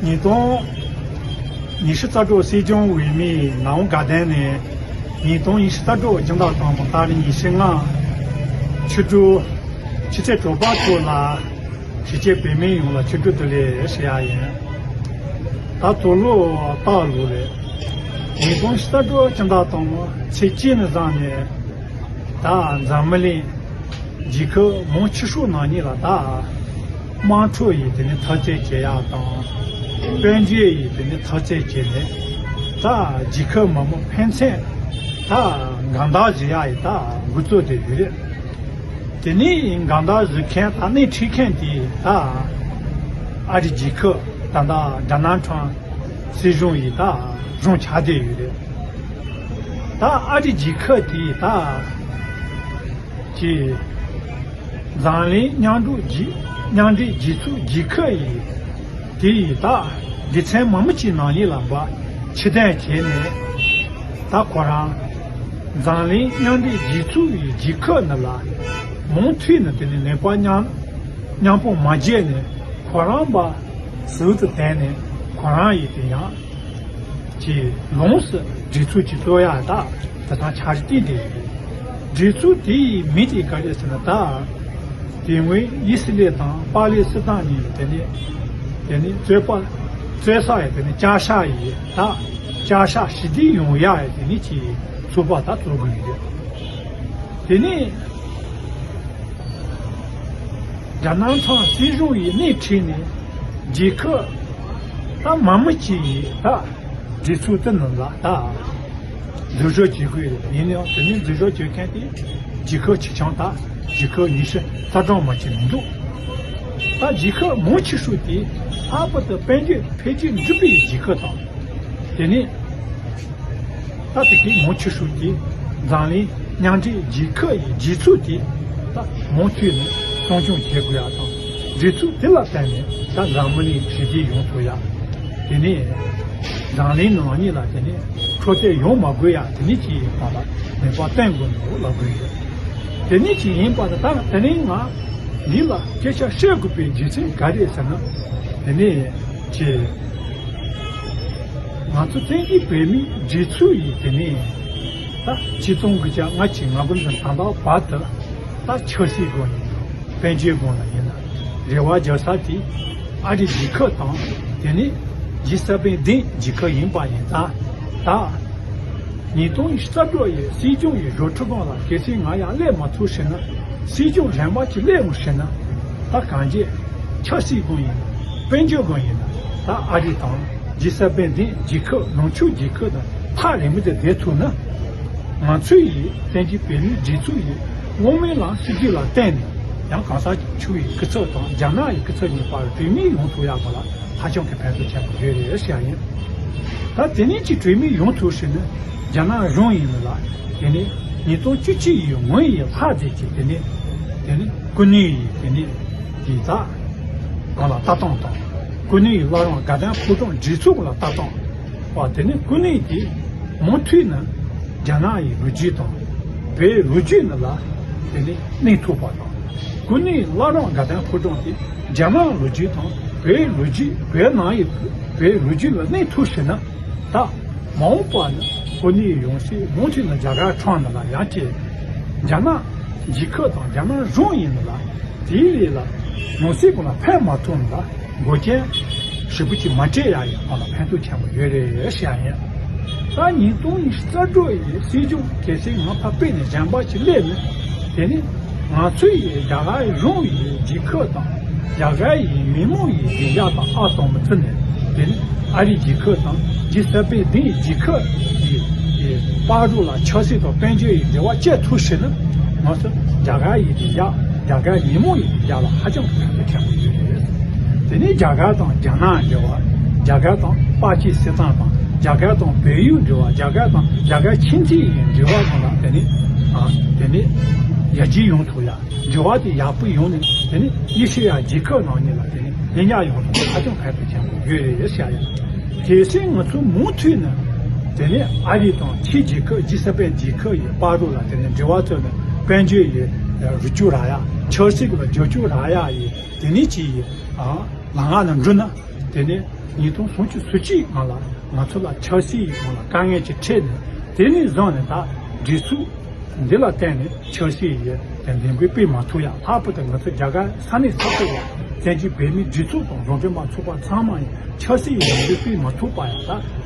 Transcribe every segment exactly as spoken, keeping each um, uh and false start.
ཉིས་སྟོང་ཉི་ཤུ་རྩ་དྲུག་སྲིད་སྐྱོང་འོས་མིའི་ནང་དགའ་ལྡན་ནས་ཉིས་སྟོང་ཉི་ཤུ་རྩ་དྲུག་སྤྱི་ཟླ་དང་པོ་ཏ་རིག་ཉི་ཤུ་ལྔ་ཕྱི་དྲོ་ཆུ་ཚོད་དྲུག་པ་ཚོ་ལ་གཞིས་བྱེས་བོད་མི་ཡོངས་ལ་ཕྱི་དྲོ་བདེ་ལེགས་ཞུ་ཡ་ཡིན། ད་དུ་ལོ་སྟག་ལོ་རེད། ཉིས་སྟོང་ཉི་ཤུ་རྩ་དྲུག་སྤྱི་ཟླ་དང་པོ་ཚེས་གཅིག་ནས་བཟུང་ནས་ད་འཛམ་བུ་གླིང་རྒྱལ་ཁབ་མང་ཆེ་ཤོས་ནང་གཉིས་ལ་ད་དམག་འཁྲུག་ཡིས་དེ་ནི་འཐབ་རྩོད་བྱེད་ཡག་དང་། དཔལ་འབྱོར་ཡིས་དེ་ནི་འཐབ་རྩོད་བྱས་ནས་ད་རྒྱལ་ཁབ་མི་མང་ཕན་ཚུན་ད་འགལ་ཟླ་བཟོ་ཡག་ཡི་ད་འགོ་བཙུགས་བསྡད་ཡོད་རེད། དེ་ནི་འགལ་ཟླ་བཟོ་མཁན་ད་སྣེ་ཁྲིད་མཁན་དེ་ད་ཨ་རི་རྒྱལ་ཁབ་ད་ད་ཌོ་ནལ་ཊམ་སྲིད་གཞུང་ཡིས་ད་གཞུང་ཆགས་བསྡད་ཡོད་རེད། ད་ཨ་རི་རྒྱལ་ཁབ་དེ་ད་ཀྱི་འཛམ་གླིང་མཉམ་འབྲེལ་རྒྱལ་མཉམ་འབྲེལ་རྒྱལ་ཚོགས་རྒྱལ་ཁབ་ཡིས་དེ་ཡིས་ད་སྡེ་ཚན་མང་པོ་ཅིག་ནང་གཉིས་ལ་འབའ་ཕྱིར་འཐེན་བྱས་ནས་ད་ཁོ་རང་འཛམ་གླིང་མཉམ་འབྲེལ་རྒྱལ་ཚོགས་ཡི་རྒྱལ་ཁབ་ནི་ལ་མུ་མཐུད་ནས་དེ་ནི་ནུས་པ་མཉམ་མཉམ་སྤུངས་མ་བྱས་ནས་ཁོ་རང་འབའ་ཟུར་དུ་བསྡད་ནས་ཁོ་རང་ཡིས་དེ་ཡང་། ཀྱི་ལོངས་སུ་སྒྲིག་འཛུགས་ཀྱི་གཙོ་ཡ་ད་དེ་དང་ཆ་རྐྱེན་དེ་ཡིན། སྒྲིག་འཛུགས་དེ་ཡི་མིང་དེ་ག་རེ་ཟེར་ན་ད་དེ་སྔོན་ཡི་སི་རེལ་དང་པ་ལི་སི་ཐན་གཉིས་དེ་ནི་དེ་ནི་རྩོད་པ་རྩོད་ས་ཡི་དེ་ནི་བསྐྱར་བཞག་ཡི་ད་བསྐྱར་བཞག་ཞི་བདེ་ཡོང་ཡ་ཡི་དེ་ནི་ཀྱི་ཚོགས་པ་ད་གཙོ་དགོས་ཡོད། དེ་ནི། རྒྱ་ནག་ཚང་སྲིད་གཞུང་ཡིས་སྣེ་ཁྲིད་ནས་རྒྱལ་ཁབ་ད་མང་མི་གཅིག་ཡིས་ད་སྒྲིག་འཛུགས་དེ་ནང་ལ་ད་འཛུལ་ཞུགས་བྱེད་དགོས་རེད། ཡིན་ནའང་དེ་ནས་འཛུལ་ཞུགས་བྱེད་མཁན་དེ་རྒྱལ་ཁབ་ཆེ་ཆུང་ད་རྒྱལ་ཁབ་ཉི་ཤུ་རྩ་གྲངས་མ་གཅིག་མི་འདུག་ད་རྒྱལ་ཁབ་མང་ཆེ་ཤོས་དེ་ལྷག་པར་དུ་དཔལ་འབྱོར་འཕེལ་རྒྱས་འགྲུབ་པའི་རྒྱལ་ཁབ་དང་དེ་ནས། ད་དེ་གའི་མང་ཆེ་ཤོས་ཀྱིས་འཛམ་གླིང་མཉམ་འབྲེལ་རྒྱལ་ཁབ་ཡི་རྒྱལ་ཚོགས་དེ་ད་མུ་མཐུད་ནས་སྲུང་སྐྱོང་བྱེད་དགོས་ཡ་དང་། སྒྲིག་འཛུགས་དེ་ལ་བརྟེན་ནས་ད་འཛམ་བུ་གླིང་ཞི་བདེ་ཡོང་ཐུབ་ཡ། དེ་ནས་འཛམ་གླིང་ནང་གཉིས་ལ་དེ་ནས་འཕྲོག་བསྟེན་ཡོང་མ་དགོས་ཡ་དེ་ནས་ཅི་ཡིན་པ་ལ་ནུས་པ་བཏོན་དགོས་འདུག་ལབ་དགོས་ཡོད། དེ་ནས་ཅི་ཡིན་པ་ལ་ད་དེ་ནས་ང་འདི་ལ་སྐད་ཆ་བཤད་དགོས་པའི་རྒྱུ་མཚན་ག་རེ་ཟེར་ན། དེ་ནས་ཅི། ང་ཚོ་བཙན་བྱོལ་བོད་མིའི་སྒྲིག་འཛུགས་ཡིས་དེ་ནས་ད་ཆིག་སྟོང་དགུ་བརྒྱ་ལྔ་བཅུ་ང་དགུ་ནས་ད་ལྟ་བར་དུ་ད་ཆབ་སྲིད་སྒོ་ནས་ཡིན་ན་དཔལ་འབྱོར་སྒོ་ནས་ཡིན་ན་རེ་བ་རྒྱག་ས་དེ་ཨ་རི་རྒྱལ་ཁབ་དང་དེ་ནས་ཇི་སེ་བེན་ལྡན་རྒྱལ་ཁབ་ཡིན་པ་ཡིན་ཙང་ད་ཉིས་སྟོང་ཉི་ཤུ་རྩ་དྲུག་ཡི་སྲིད་སྐྱོང་ཡི་བཟོ་ཁྲིམས་ཁང་ལ་གལ་སྲིད་ང་ཡང་སླེབས་མ་ཐུབ་ཟེར་ན་སྲིད་སྐྱོང་གཞན་པ་ཅིག་སླེབས་འོང་ཟེར་ན་ད་གང་ཅི། ཆབ་སྲིད་སྒང་ཡིན་ན། དཔལ་འབྱོར་སྒང་ཡིན་ན། ད་ཨ་རི་དང་ཇི་སེ་བེན་ལྡན་རྒྱལ་ཁབ་ནང་ཆོས་རྒྱལ་ཁབ་དང་ཐག་རིང་མོ་དེ་བསྡད་ཐུབ་ན། ང་ཚོ་ཡིས་བཙན་བྱོལ་བོད་མིའི་སྒྲིག་འཛུགས་ཡིས་དངོས་མེད་ལ་སྲིད་ཇུས་ལ་བརྟེན་ནས་ཡང་གང་ཟག་ཆོས་ཡི་སྐུ་ཚབ་དང་རྒྱ་ནག་ཡི་སྐུ་ཚབ་གཉིས་བར་གྲོས་མོལ་ཡོང་ཐུབ་ཡག་པ་ལ་ཧ་ཅང་གི་ཕན་ཐོགས་ཆེན་པོ་ཡོད་རེད་ཟེར་ཡ་ཡིན། ད་དེ་ནས་ཅིག་གྲོས་མོལ་ཡོང་ཐུབ་ཟིན་ན་རྒྱ་ནག་གཞུང་ཡིན་ན་ལ་དེ་ནས་ཉིས་སྟོང་བཅུ་གཅིག་ཡི་སྔོན་ཡི་ལྷག་བསྡད་ཀྱི་དེ་ནས་དེ་ནས་སྐུ་ངོ་ཡི་དེ་ནས། དེ་དག་གང་ལ་ལྟ་སྟངས་དང་། སྐུ་ངོའི་བླ་བྲང་དགའ་ལྡན་ཕོ་བྲང་སྒྲིག་འཛུགས་ལ་ལྟ་སྟངས། བ་དེ་ནི་སྐུ་ངོ་དེ་མུ་མཐུད་ནས་རྒྱ་ནག་ཡི་ལོ་རྒྱུས་དང་བོད་ལོ་རྒྱུས་ནང་ལ་དེ་ནི་གནས་ཐུབ་པ་དང་། སྐུ་ངོའི་བླ་བྲང་དགའ་ལྡན་ཕོ་བྲང་དེ་རྒྱ་ནག་ལོ་རྒྱུས་དང་བོད་ལོ་རྒྱུས་བོད་ནང་ཡི་བོད་ལོ་རྒྱུས་ལ་གནས་ཐུབ་ཟིན་ན། ད་མ་འོངས་པ་ན་སྐུ་ངོའི་ཡང་སྲིད་མུ་མཐུད་ནས་རྒྱ་གར་ཁྲོམ་ནང་ལ་ཡང་ཅིག་རྒྱ་ནག་རྒྱལ་ཁབ་དང་རྒྱ་ནག་གཞུང་ཡིན་ན་ལ་དེའི་ལས་ལ་ཡང་སྲིད་ཀུན་ལ་ཕན་མ་ཐོགས་ན་ལ་འགོག་རྐྱེན་ཞེ་པོ་ཅིག་མ་སྤྲད་ཡ་ཡིན་པ་ལ་ཕན་ཐོགས་ཆེན་པོ་ཡོད་རེད་ཞེས་ཡིན། ད་ཉིས་སྟོང་ཉི་ཤུ་རྩ་དྲུག་ཡི་སྲིད་སྐྱོང་གལ་སྲིད་ང་ཕར་ཕེབས་ནས་གཞན་པ་ཅིག་སླེབས་ན་དེ་ནི། ང་ཚོ་ཡིས་རྒྱ་གར་གཞུང་ཡི་རྒྱལ་ཁབ་དང་རྒྱ་གར་ཡི་མི་མང་ཡི་བདེ་འཇགས་དང་ཨ་སྟོང་མི་བརྩི་ནས་དེ་ནི་ཨ་རིའི་རྒྱལ་ཁབ་དང་ཇི་སི་པན་དེའི་རྒྱལ་ཁབ་ཡི་བར་དུ་ལ་ཆབ་སྲིད་དང་དཔལ་འབྱོར་ཡི་འབྲེལ་བ་བཅད་ཐུབ་ཟིན་ན་ང་ཚོ་རྒྱ་གར་ཡི་བདེ་འཇགས་རྒྱ་གར་མི་མང་ཡི་བདེ་འཇགས་ལ་ཧ་ཅང་གི་ཕན་ཐོགས་ཆེན་པོ་ཡོད་རེད། དེ་ནི་རྒྱ་གར་དང་རྒྱ་ནག་འབྲེལ་བ། རྒྱ་གར་དང་པ་ཀི་སི་ཐན་དང་རྒྱ་གར་དང་བལ་ཡུལ་འབྲེལ་བ། རྒྱ་གར་དང་རྒྱ་གར་ཁྱིམ་མཚེས་ཡི་འབྲེལ་བ་སོགས་ལ་དེ་ནི་ཨ་དེ་ནི་ཡར་རྒྱས་ཡོང་ཐུབ་ཡ། འབྲེལ་བ་དེ་ཡག་པོ་ཡོང་ནས་དེ་ནི་ཨེ་ཤེ་ཡ་རྒྱལ་ཁབ་ནང་གཉིས་ལ་དེ་ནི་ཉེ་ཉག་ཡོང་ཐུབ་ན་ཧ་ཅང་ཕན་ཐོགས་ཆེན་པོ་ཡོད་རེད་ཟེར་ཡ། གལ་སྲིད་ང་ཚོ་མུ་མཐུད་ནས་དེ་ནི་ཨ་རི་དང་ཕྱི་རྒྱལ་ཁབ་ཇི་སི་པན་རྒྱལ་ཁབ་ཡི་བར་དུ་ལ་དེ་ནི་འབྲེལ་བ་བཙུགས་ནས་དཔལ་འབྱོར་ཡི་རུ་སྐྱོར་རག་ཡ། ཆབ་སྲིད་ཀྱི་ལ་རྒྱབ་སྐྱོར་རག་ཡ་ཡི་དེ་ནི་ཅི་ཡི་ཨ་ལམ་ཁ་ནང་འགྲོ་ན། དེ་ནས་ཉིས་སྟོང་སུམ་ཅུ་སོ་གཅིག་སྔོན་ལ་ང་ཚོ་ལ་ཆབ་སྲིད་ཀྱི་སྒང་ལ་དཀའ་ངལ་ཅིག་འཕྲད་ནས། དེ་ནས་བཟུང་ནས་ད་སྒྲིག་འཛུགས་འདི་ལ་བརྟེན་ནས་ཆབ་སྲིད་ཀྱི་དེ་འདེམས་བསྐོ་སྤེལ་མ་ཐུབ་ཡ། ལྷག་པར་དུ་ང་ཚོ་རྒྱ་གར་ས་གནས་ས་ཐོག་ལ་བཙན་བྱོལ་བོད་མིའི་སྒྲིག་འཛུགས་དང་རྫོང་དཔོན་མ་ཚོགས་པ་ཚང་མ་ཡང་ཆབ་སྲིད་ཀྱི་འདེམས་བསྐོ་སྤེལ་མ་ཐུབ་པ་ཡང་ད་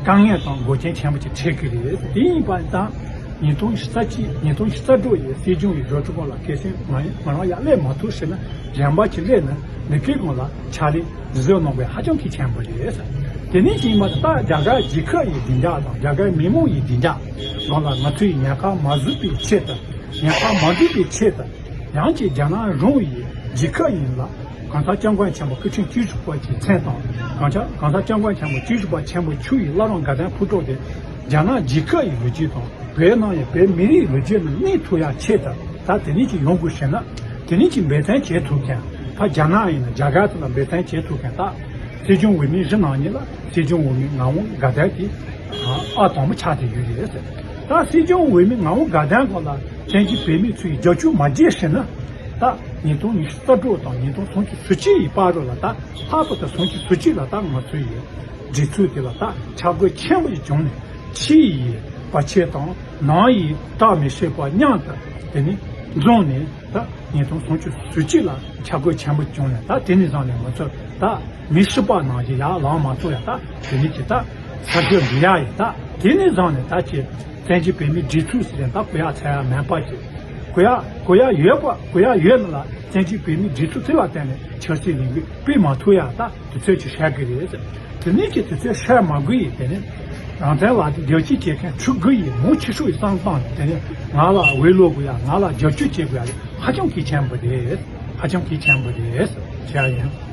དཀའ་ངལ་དང་འགོག་རྐྱེན་ཆེན་པོ་ཅིག་འཕྲད་ཀྱི་རེད། དེ་ཡིན་པ་ཙང་ཉིས་སྟོང་ཉི་ཤུ་རྩ་གཅིག་ཉིས་སྟོང་ཉི་ཤུ་རྩ་དྲུག་ཡི་སྲིད་སྐྱོང་གི་བཟོ་ཚོགས་ལ་གལ་སྲིད་ང་ང་རང་ཡར་སླེབས་མ་ཐུབ་ཟེར་ན། གཞན་པ་ཅིག་སླེབས་ན་འདི་གའི་སྒང་ལ་ཕྱག་ལས་འདི་ཚོ་གནང་དགོས་ཧ་ཅང་གལ་ཆེན་པོ་རེད། དེ་ནས་ཅིག་ཡིན་པ་ད་རྒྱ་གར་རྒྱལ་ཁབ་ཡི་བདེ་འཇགས་དང་རྒྱ་གར་མི་མང་ཡི་བདེ་འཇགས་སྒང་ལ་ང་ཚོའི་ཉེན་ཁ་མ་བཟོས་པའི་ཆེད་དུ། ཉེན་ཁ་མ་བཟོས་པའི་ཆེད་དུ། ཡང་ཅིག་རྒྱ་ནག་རང་ཡི་རྒྱལ་ཁབ་ཡིན་ལ། གང་ཟག་སྐྱབས་མགོན་ཆེན་པོ་སྐུ་ཕྲེང་བཅུ་བཞི་པ་གི་མཚན་དང་། གང་ཟག་གང་ཟག་སྐྱབས་མགོན་ཆེན་པོ་བཅུ་བཞི་པ་ཆེན་པོ་མཆོག་ཡི་བླ་བྲང་དགའ་ལྡན་ཕོ་བྲང་དེ་རྒྱ་ནག་རྒྱལ་ཁབ་ཡི་ལོ་རྒྱུས་དང་བོད་ནང་ཡི་བོད་མི་རིགས་ལོ་རྒྱུས་ནང་གནས་ཐུབ་ཡ་ཆེད་དུ། ད་དེ་ནས་ཅིག་ཡོང་དགོས་ཟེར་ན། དེ་ནས་ཅིག་འབད་བརྩོན་བྱེད་ཐུབ་མཁན། ད་རྒྱ་ནག་ཡིན་ན་རྒྱ་གར་དེ་ལ་འབད་བརྩོན་བྱེད་ཐུབ་མཁན། ད་སྲིད་སྐྱོང་འོས་མི་བཞི་ནང་ཉིད་ལ་སྲིད་སྐྱོང་འོས་མི་ངག་དབང་དགའ་ལྡན་དེ་ཨ་དང་པོ་ཆགས་བསྡད་ཡོད་རེད། ད་སྲིད་སྐྱོང་འོས་མི་ངག་དབང་དགའ་ལྡན་སྐོར་ལ་བཙན་བྱོལ་བོད་མི་ཚོས་རྒྱབ་སྐྱོར་མ་བྱས་ཟེར་ན། ད་ཉིས་སྟོང་ཉི་ཤུ་རྩ་དྲུག་དང་ཉིས་སྟོང་སུམ་ཅུ་སོ་གཅིག་ཡི་བར་དུ་ལ། ད་ལྷག་པར་དུ་སུམ་ཅུ་སོ་གཅིག་ལ་ད་ང་ཚོ་ཡི་སྒྲིག་འཛུགས་དེ་ལ་ད་ཆག་སྒོ་ཆེན་པོ་ཞིག་བྱུང་ནས། ཕྱི་ཡི་བར་ཆད་དང་ནང་ཡི་བརྟག་མི་ཤེས་པ་མཉམ་དུ་དེ་ནས་འཛོམས་ནས། ད་ཉིས་སྟོང་སུམ་ཅུ་སོ་གཅིག་ལ་ཆག་སྒོ་ཆེན་པོ་བྱུང་ནས། ད་དེ་ནས་བཟུང་ནས་ང་ཚོ་ད་མི་ཤི་པ་ནང་བཞིན་ཡར་ལངས་མ་ཐུབ་ཡ། ད་དེ་ནས་ཀྱི་ད་ས་རྒྱུ་འབུད་ཡ་ཡིན། ད་དེ་ནས་བཟུང་ནས་ད་ཀྱི་བཙན་བྱོལ་བོད་མིའི་སྒྲིག་འཛུགས་ཟེར་ཡ་ད་གོ་ཡ་ཚ་ཡ་མེད་པ་ཀྱི། གོ་ཡ་གོ་ཡ་ཡོད་པ། གོ་ཡ་ཡོད་ན་ལ་བཙན་བྱོལ་བོད་མིའི་སྒྲིག་འཛུགས་དེ་ལ་བརྟེན་ནས་ཆབ་སྲིད་ལས་འགུལ་སྤེལ་མ་ཐུབ་ཡ། ད་དེ་ཚོད་ཀྱི་བཤད་གི་རེད། དེ་ནས་ཀྱི་དེ་ཚོད་བཤད་མ་དགོས་ཡིན། དེ་ནས་རང་བཙན་ལག་དེབ་རྒྱབ་སྐྱོར་བྱེད་མཁན་ཕྲུ་གུ་ཡིས་མང་ཆེ་ཤོས་ཡི་བསམ་སྟངས་དེ་ནས་ང་ལ་འོས་བླུག་དགོས་ཡ། ང་ལ་རྒྱབ་སྐྱོར་བྱེད་དགོས་ཡ་ཧ་ཅང་གལ་ཆེན་པོ་རེད། ཧ་ཅང་གལ་ཆེན་པོ་རེད་ཟེར་ཡ་ཡིན།